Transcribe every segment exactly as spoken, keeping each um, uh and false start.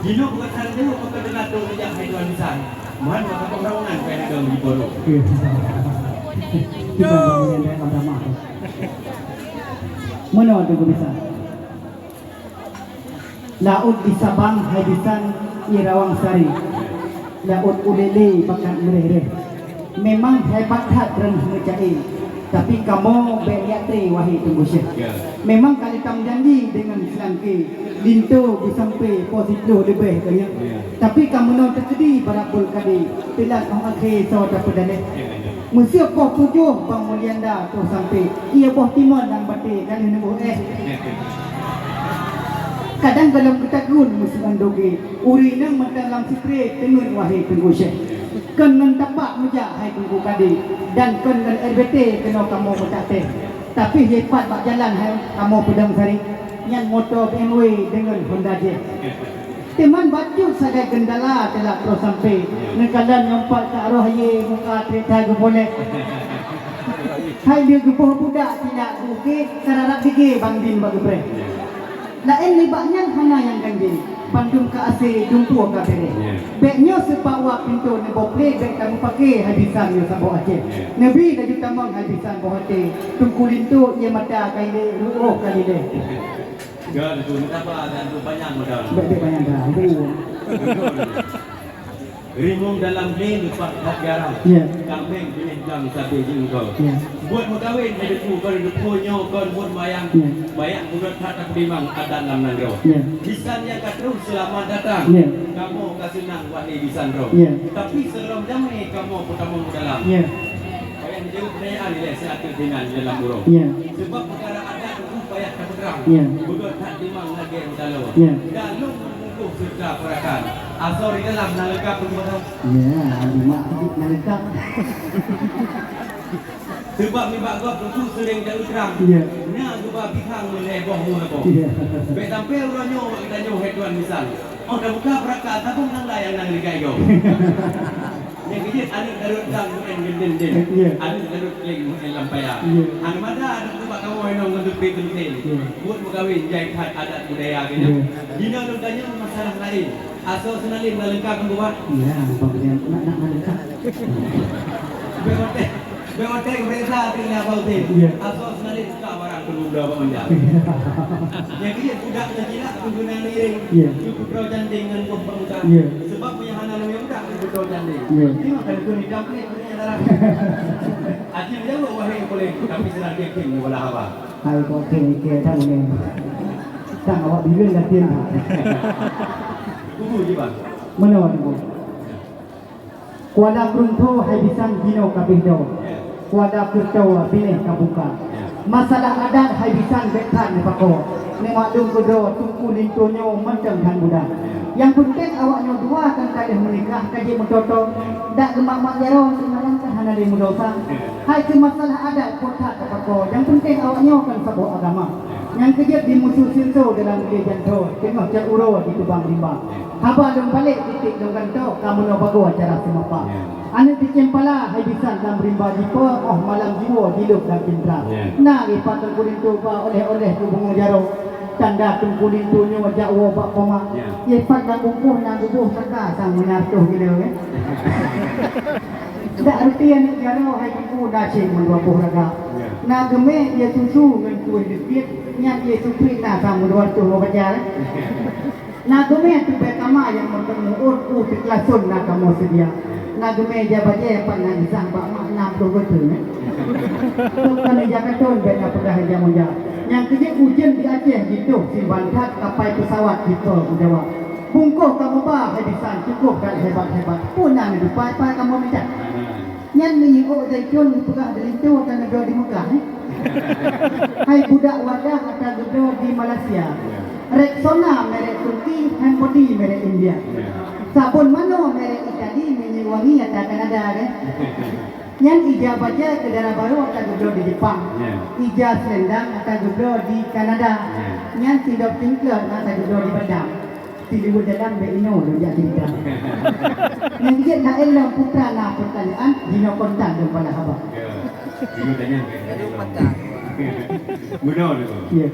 Jinoe bukan salah jaweueb, maka teulatôh neujak hai tuan bisan. Man maka pengawangan kaya dong di pondok. Okey. Kita boleh naik pada mah. Meunoe Teungku Bisan. Laôt di Sabang hai bisan ie rawang sari. Laôt ulèe-lèe bakat meureh-reh. Memang hebat that droeneuh meuca'e, tapi kamoe bèk liak tré wahé Teungku Syeh. Ya. Memang ka lheueh tameujanji deungon seulangké, linto beusampoe poh siplôh leubeh ka nyoe. Ya. Tapi ka meunoe teukeudi bak Rabbul Kadi, teulat 'oh akhé soe tapeudaleh. Ya, ya. Meuseu poh tujoh Bang Mulyanda troh sampoe, ie boh timon lam batèe ka lheueh neuboh èh. Ya, ya. Kadang gohlom geutagun meuseu ngon dogé, ureueng inong mantong lam sipré teungeut wahé Teungku Syeh. Kon ngon tapak meujak hai Teungku Kadi, dan kon ngon R B T keunoe kamoe meutak teh. Tapi hebat bak jalan hai kamoe peudong sari, nyan moto B M W deungon Honda Jazz. Teuma bacut sagai geundala teulat troh sampoe, neukalon nyoe pat ka roh ie muka trép that geuboleh. Hai lheueh geuboh budak tidak bukét, ka rarab digé bandum bak geupreh. Laén nibak nyan hana nyang ganjé, bandum ka asé, dumpeue ka bèrèh. Ya. Bèk nyoe seubab wak pintoe neuboh plé bèk tameupaké hai bisan nyoe saboh Aceh. Ya. Neubi laju tamong hai bisan boh até, teungku linto ie mata ka ilèe, ruoh ka lilèe. Ya, betul. Meusabar dan beupanyang modal. Bèk, bèk panyang dah. Betul. Rimueng dalam glé leupah that garam. Ya. Kaméng binéh blang sabe jeuengkol. Ya. Buet meukawen hai Teungku, kon Teungku nyoe kon buet mayang. Ya. Bayak peugot that tapeutimang adat lam nanggroe. Ya. Bisan nyang ka troh seulamat datang. Ya. Kamoe ka seunang wahé bisan droe. Ya. Tapi seulom jamé kamoe peutamong dalam. Ya. Payah neujaweueb peutanyaan ilèe siat teuk hinan di dalam uroe. Ya. Sebab peukara adat Teungku payah tapeutrang. Ya. Beugöt that timang lagèe meutaloe. Ya. Dan lôn meubungkôh seureuta peurakan. Asoe di dalam na leungkap Teungku Batam. Ya, di mak sikit na leungkap. Sebab nibak gob Teungku seuring teutrang. Ya. Na geuba pisang meulhèe boh meulhèe boh. Ya. Bèk sampoe uroe nyoe bak geutanyoe hai tuan bisan. Oh, tabuka peurakan, tabông nanggroe nyang na di gayô. Nyang keujeuet aneuk Daud Dang meu'en geunden-den. Ya. Aneuk Daud Kleng meu'en lam paya. Ya. Aneuk mada aneuk bak kamoe inong ngon teupi teuntèe. Ya. Buet meukawen jai that adat budaya geuh nyan. Ya. Jinoe lôn tanyong masalah laén. Asoe seunalem na leungkap ngon bubat? Ya, bak nyan nak, nak, na leungkap. Bèk watèe, bèk watèe geupeuriksa ateueh nyan bak udeb. Ya. Asoe seunalem ka barang teubloe bak meunja. Ya. Nyang keujeuet budak ngon jilak keuh guna ngiréng. Ya. Keu putroe jandéng ngon boh bak muka. Ya. Sebab meunyo hana lôn budak keu putroe jandéng. Ya. Nyoe ka lôn hitam klik keu nyan darah. Aci meujaweueb wahé poleng, tapi seunang kém nyoe bala haba. Hai kok kém ikeu that ulèe. Tan awak bileuen latihan that. Kubu jiba. Meunoe Teungku. Kuala Krueng Tho hai bisan jinoe ka abéh do. Kuala Keureutoe binéh ka buka. Masalah adat hai bisan bèk that neupakoe. Neumaklum keudroe Teungku linto nyoe mantong that muda. Nyang peunteng awak nyoe dua kan ka lheueh meunikah ka jeuet meutoe-toe. Dak geumak-mak jaroe seumayang kan hana lé meudesya. Hai keu masalah adat pun that tapakoe. Nyang peunteng awak nyoe kan saboh agama. Nyang keujeuet di musoh seusoe dalam glé jantoe teungoh cot uroe di Tubang Rimba. Haba lôn balek titik lôn gantoe ka meunoe bagoe acara seumapa. Ya. Aneuk cicém pala hai bisan lam rimba jipo, 'oh malam jiwoe jilôb lam pintra. Ya. Na lé pat Teungku linto ba oleh-oleh keu bungong jaroe. Tanda Teungku linto nyoe jak woe bak poma. Ya. Ie pat lam bungkôh na geuboh saka sang meunan reutôh kilo, eh. Dak ruti aneuk jaroe hai Teungku na cit meudua boh raga. Ya. Na geumè ie susu ngon kueh biskit, nyan ie suprih na sang meudua reutôh lhèe baja, eh. Na geumè tubèe kama nyang meuteumeuôt u teukeulason na kamoe seudia. Na geumè ija bajèe pat na isah bak mak na ploh beuteue, eh. Trok keunoe ija katôn bèk na peugah ija muja. Nyang keujeuet ujeuen di Aceh jitoh simban that kapai peusawat jipo u Jawa. Bungkôh kamoe ba hai bisan cukôp that hebat-hebat. Peue na neudupai-pai kamoe mita. Nyan meunyoe ôk zaitun geupeugah di linto ata geubloe di Meukah, eh? Hai budak wadah ata geubloe di Malaysia. Rexona merek Turki, Handbody merek India. Sabon manoe merek Itali, minyeuk wangi ata Kanada, kan? Nyan ija bajèe keu dara barô ata geubloe di Jepang. Ija selendang ata geubloe di Kanada. Nyan sidop cingklot ata geubloe di Batam. Tileue dalam bèk inoe lôn jak cerita. Nyang jeuet laén lom putra na pertanyaan, jinoe kontan lôn pala haba. Ya. Jinoe tanya bèk. Mudah tu. Ya.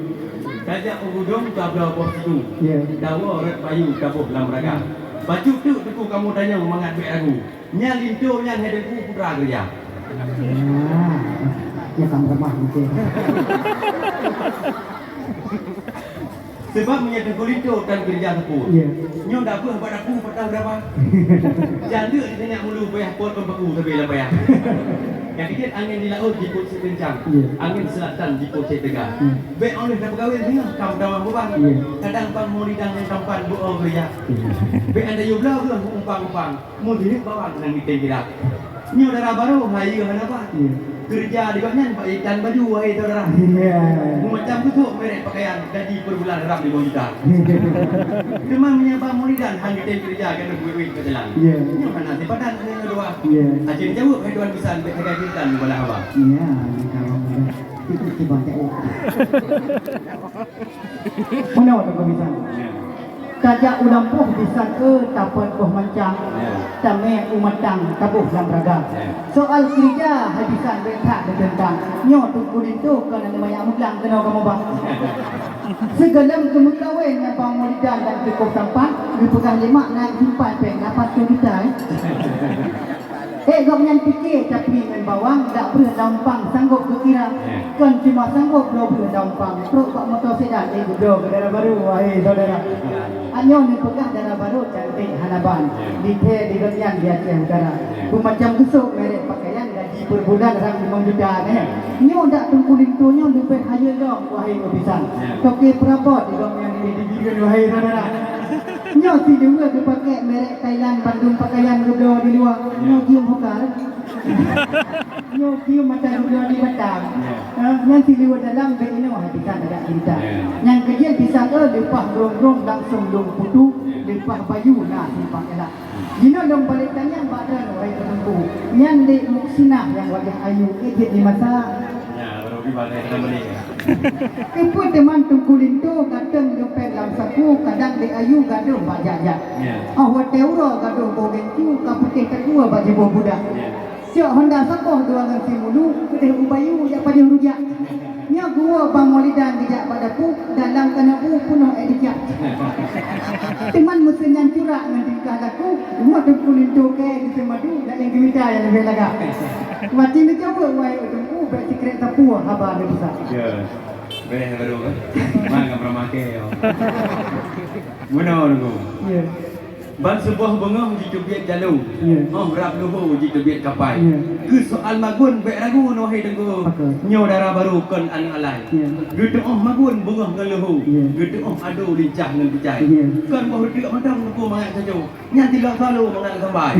Tajak u gudong tabloe boh siku. Ya. Dawa rot bayu taboh lam raga. Bacut teuk teungku kamoe tanyong mangat bèk ragu. Nyan linto nyan hai teungku putra keureuja. Ya, ya kan ramah mungkin. Sebab meunyoe teungku linto tan keureuja sapeue. Ya. Nyoe dapeuh bak dapu patah beurapa. Jandeuek di sinyak mulu payah pot peupaku sabe lam payah. Ka dikit angén di laôt jipot sikencang, iya, angén seulatan jipot siteuga. Hmm. Bèk óh lheueh tapeugawé singoh ka meutamah beban. Iya. Kadang bang mulidan nyang tampan beuo geuriyak. Iya. Bèk anda yue bloe geuh meu-umpang-umpang, meudirik bawang nang gitém kira. Nyoe dara barô hayeue hana ba. Iya. Keureuja di gobnyan bak itan baju, wahai syedara. Iya. Meumacam geutuk merek pakaian, gaji per bulan rab limong juta. Teuma meunyoe bang mulidan han gitém keureuja, gadoh buet-buet bak jalan. Iya. Nyoe hana sipadan nyoe dua. Iya. Aci jaweueb hai tuan bisan, bèk sagai bintang bala haba. Iya, bintang haba. Itu coba jaweueb. Meunoe teungku bisan. Ya. Tajak u lampôh bisan e tapot boh mancang. Ya. Tamè u matang taboh lam raga. Ya. Soal keureuja hai bisan bèk that geuteuntang. Nyoe teungku linto kon aneuk manyak meuglang keunoe kamoe ba. Sigohlom geumeukawen ngon bang mulidan dan cukôp tampan, geupeugah lé mak na simpan péng lapan ploh juta, eh. Eh, gobnyan pike tapi ngon bawang dak breuh lam umpang sanggôp geukira. Ya. Kon cuma sanggôp dua breuh lam umpang, trok bak moto sedan, eh, geubloe keu dara barô, wahai syedara. Nyoe neupeugah dara barô cantik hana ban. Ya. Dithèe di gobnyan di Aceh Utara. Ya. Beumacam geusom merek pakaian, gaji per bulan rab limong juta, kan? Ya. Nyoe dak teungku linto nyoe leubeh hayeue lom, wahai bisan. Ya. Toke peurabot di gobnyan di, di, di, wahai syedara. Nyoe siluweue geupakèk merek Thailand, bandum pakaian geubloe di luwa. Ya. Nyoe gium hukar. Nyoe gium mata geubloe di Batam. Ya. Ha, nyan siluweue dalam bèk inoe hai bisan agak cinta. Ya. Nyang keujeuet bisan e leupah grong-grong langsung lôn putu, ya, leupah bayu na simpang elak. Jinoe lôn balek tanyong bak droeneuh hai teungku. Nyan lé Muksinah nyang wajah ayu, eh, jeuet di masa. Ya, baru di balek tanyong balik. Keupeue teuma teungku linto gatong leupeng lam saku, kadang dek ayu gadôh bak jak-jak. Ya. Oh, watèe uroe gadôh boh gencu, ka putéh takue bak jiboh budak. Ya. Cok honda saboh dua ngon simulu, keudeh u bayu jak pajoh rujak. Nyoe geuwoe bang mulidan geujak bak dapu, dalam keunoe bu peunoh èk dicak. Teuma meusén nyan curak ngon tingkah laku, geuwoe teungku linto kèe geuseumadu, dak nyang geumita nyang leubeh lagak. Maté neujaweueb wahai teungku, bèk sikrek sapeue haba neupeugah. Ya. Bèk baru, kan? Man ka peuramah kèe, yo. Meunoe, Teungku. Ya. Ban suboh beungoh jiteubiet jalô, ya, óh rab luho jiteubiet kapai. Ya. Keu soal magun bèk ragu, wahai Teungku. Betul. Nyoe dara barô kon aneuk alai. Ya. Geutu'oh magun beungoh ngon luho, ya, geutu'oh ado lincah ngon picai. Ya. Kon boh reuteuek mantong Teungku mangat sajo. Nyan tilok salo mangat sambai.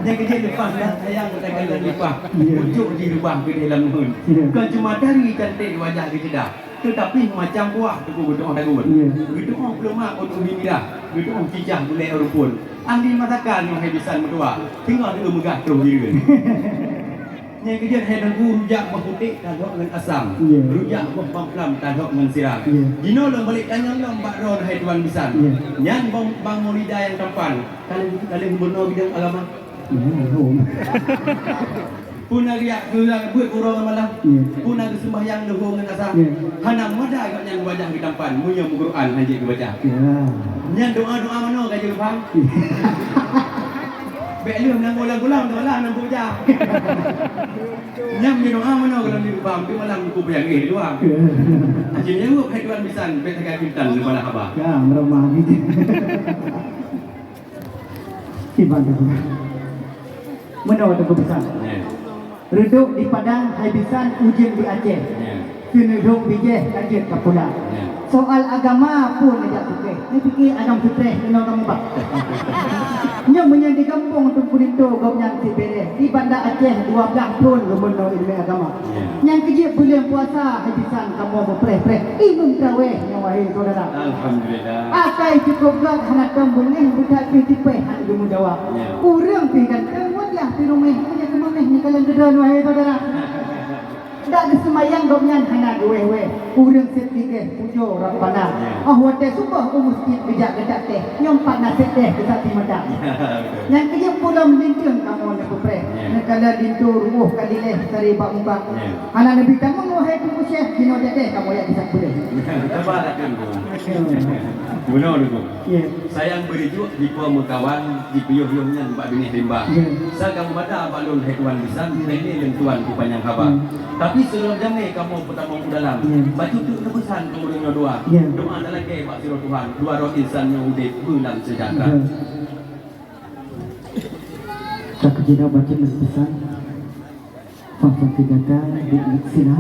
Nyang keujeuet leupah lam sayang takkan leupah. Ya. Pucôk jih reubah keudeh lam ngon. Ya. Kon cuma tari cantik wajah geuceudah, teutapi macam buah Teungku geutu'oh dagun. Ya. Geutu'oh peuleuma untuk indah, geutu'oh cicah gulèe rumpun. Ahli masakan nyoe hai bisan meutuah, teungoh deuh meugah troh hireuen. Nyang keujeuet hai Teungku, rujak boh putéh talhok ngon asam. Ya. Rujak boh bang plam talhok ngon sira. Ya. Jinoe lôn balek tanyong lom bak droeneuh hai tuan bisan. Ya. Nyan bang, bang mulidan nyang tampan. Ka lheueh, ka lheueh meurunoe bidang agama. Ya, alham. Peue na geujak keu beuet uroe ngon malam. Ya. Peue na geuseumbahyang luho ngon asa. Ya. Hana meudai gobnyan wajah geutampan, meunyoe meuquran hana jeuet geubaca. Ya. Nyan doa-doa manoe ka jeuet paham? Ya. Bèk lheueh meunang ulang-ulang, teumalah nang puja. Nyan meunyoe doa manoe ka lheueh paham, teumalah meukupeue nyang éh di luwa. Ya. Akhé nyan hai tuan bisan, bèk sagai pintan, teumalah haba. Ya, meureumpok gitu. Kiban tu. Meunoe Teungku bisan. Ya. Reudôk di Padang hai bisan ujeuen di Aceh. Ya. Seuneudok bijéh ka jeuet ka pulang. Ya. Soal agama pun neujak sukeh. Neupike agam sukeh keunoe kamoe bah. Nyoe meunyoe di gampông Teungku Linto gobnyan sibéréh. Di Banda Aceh dua blah thôn geumeunong ileumèe agama. Ya. Nyang keujeuet buleuen puasa hai bisan kamoe meupreh-preh. Imeum traweh nyoe wahai syedara. Alhamdulillah. Akai cukôp gèt hana tom beungèh, beutat pih tipéh hana geumeudawa. Ya. Ureueng pih ganteng, wajah pih ruméh, meunyoe keumaméh neukalon keudroe wahai syedara. Dak geuseumayang gobnyan hana geuwéh-wéh, ureuëng sép tigéh pujoe Rabbana. Ya. Oh watée suboh u meuseujid geujak geudak teh, nyoe pat na sép deh geusaksi mata. Ya, betul. Nyang keujeuet pulang linteung kamoe neupeupreh. Ya. Neukalon linto ruoh ka lileh sari bak muka. Ya. Hana neubi tamong wahai Teungku Syekh, jinoe jadeh kamoe jak geusak beureh. Ya, sabar lah, Teungku. Ya. Bunoe, Teungku. Ya. Sayang beurijok jipo meukawan, jipiôh-yôh nyan bak binéh rimba. Ya. Sa ka meubada bak lôn hai tuan bisan, bèk lé lôn tuan kupanyang haba. Hmm. Tapi seulom jamé kamoe peutamong u dalam, ya, bacut teuk neupeusan keu ureuëng nyoe dua. Ya. Doa talakée bak sidroe Tuhan, dua droe insan nyoe udeb beulam seujahteura. Ya. Ka keujeunah bacut neupeusan. Fang-fang keu gata, Bik Muksina,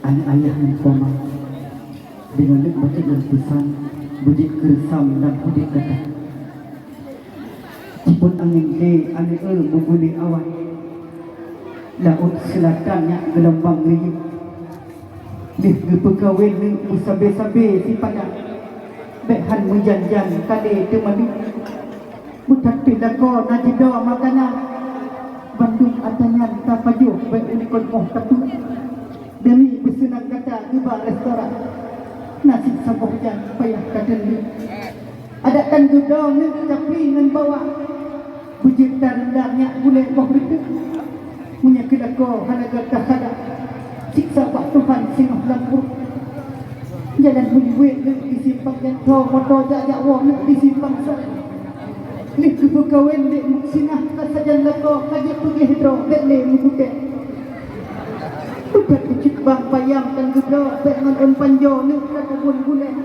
aneuk ayah ngon poma. Deungon lôn bacut lôn peusan, beujeuet keureusam lam udeb gata. Cipot angén lé aneuk eu meuguléng awan. Laôt seulatan nyak geulombang geuyue. Lheueh geupeukawen neuk meusabe-sabe sipadan, bék han meujan-jan ka lé teumanoe. Meutat pih lakoe na jidoe makanan, bandum atra nyan tapajoh bék u likot 'oh tapeue. Demi peuseunang gata geuba restoran, naseb saboh jan payah tadeundeue. Adak tan geudoe neuk capli ngon bawang, beujeuet tarendam nyak gulée boh reuteuh. Meunyoe keu lakoe hana gata kada, siksa bak Tuhan singoh lam uroe. Jalan meuliwet neuk di simpang nyan, tho moto jak-jak woe neuk di simpang sa. Lheueh geupeukawen lé Muksinah ka sajan lakoe ka jeuet peugéh droe bék lé meuguté. Udah keucut bang payang tan geubloe bék ngon ôn panjoe neuk ka tabon gulée.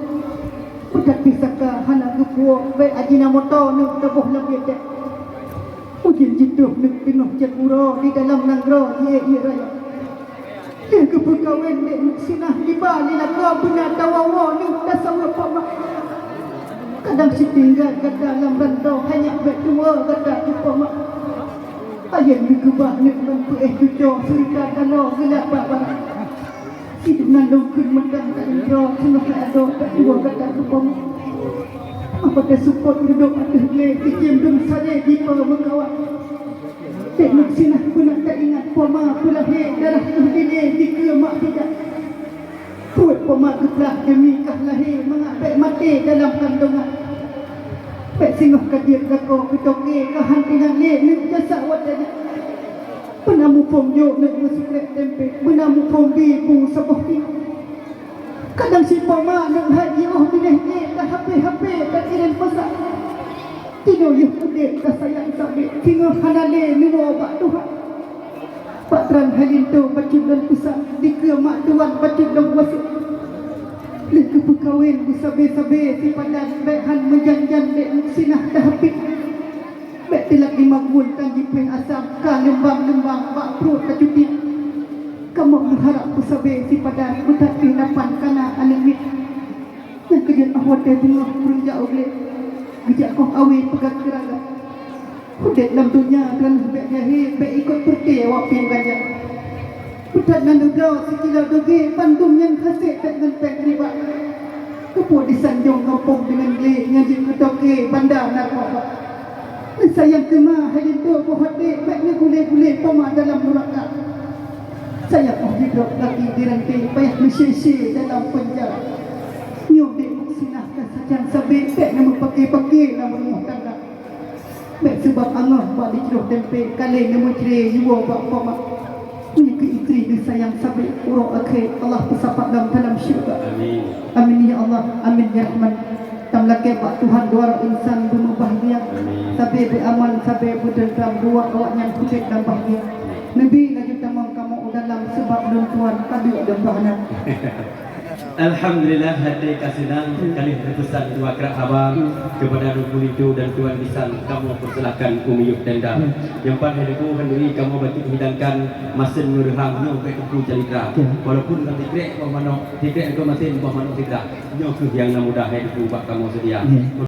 Peugah pih saka hana geupuwoe, bék ajinomoto neuk taboh lam ié teh. Ujeuen jitôh neuk teungoh cot uroe di dalam nanggroe ié-ié raya. Lheueh geupeukawen lé Muksinah, iba lé lakoe beuna tawoe-woe neuk tasaweueb poma. Kadang sitinggai gata lam rantau, hana bék tuwoe gata keu poma. Ayeueng neugeubah neuk ngon peuéh cucoe, seurita tanoh geulat bak barat. Sidroe nan lôn kheun mantong ka indroe, singoh ka adoe bak dua gata keu poma. Meupadat seupôt reudôk ateueh glé, cicém dum salé jipo meukawan. Bék Muksinah beuna taingat poma peulahé, darah keuh dilé dikeue mak bijak. Pruet poma geuplah demi kah lahé, mangat bék maté dalam kandongan. Bék singoh ka jeuet lakoe keu toke, ka han ingat lé neuk jasa watée nyan. Beuna muphom jok neuk meusikrek tempe, beuna muphom bi bu saboh pih. Kadang si poma neuk hai jiôh binéh ék ka hapé-hapé ka kirém pesan. Tinoe yôh udeb ka sayang sabe, singoh hana lé neuwoe bak Tuhan. Bak tran hai linto bacut lôn peusan, dikeue mak tuan bacut lôn wasiet. Lheueh geupeukawen beusabe-sabe sipadan, bék han meujan-jan lé Muksinah tahapit. Bék teulat limong buleuen tan jipeuéh asam, ka leumbang-leumbang bak pruet ka cuti. Kamoe meuharab peusabe sipadan, meutat pih lapan kana aneuk miet. Nyang keujeuet 'oh watée teungoh ureuëng jak u glé, geujak koh awé peugah keuraga. Udeb lam donya droeneuh bék jahé, bék ikot peureute awak pieng ganja. Peutat nan droe sikilo dogé, bandum nyan hasé péng ngon péng riba. Keupeue disanjong gampông deungon glé, nyan jeuet keu toke banda narkoba. Neusayang keu ma hai linto boh até, bék neugulé-gulé poma dalam nuraka. Sayang 'oh jidrop gaki di ranté, payah meusie-sie dalam peunjara. Nyoe dek Muksinah ka sajan sabe, bék neumeupaké-paké lam rumoh tangga. Bék seubab angoh bak dicroh tempe, ka lé neumeucre jiwoe bak poma. Meunyoe keu istri neusayang sabe, uroe akhé Allah peusapat lom dalam syeuruga. Amin. Amin ya Allah, amin ya Rahman. Tameulakée bak Tuhan dua droe insan beumeubahgia, amin, sabe beuaman, sabe beudendam, dua awaknyan udeb dan bahgia. Neubi laju tamong kamoe u dalam, seubab lôn tuan ka duek lôn bah na. Alhamdulillah, até ka seunang, ka lheueh neupeusan dua krak haba keupada Teungku Linto dan Tuan Bisan, kamoe peusilakan u miyueb tenda. Nyang pat hai Teungku, khanduri kamoe bacut hidangkan masen meureuhang nyoe bèk Teungku calitra. Walaupun ngon sikrek boh manok, sikrek ngon masen boh manok sitra. Nyoe kheueh nyang na mudah hai Teungku bak kamoe seudia.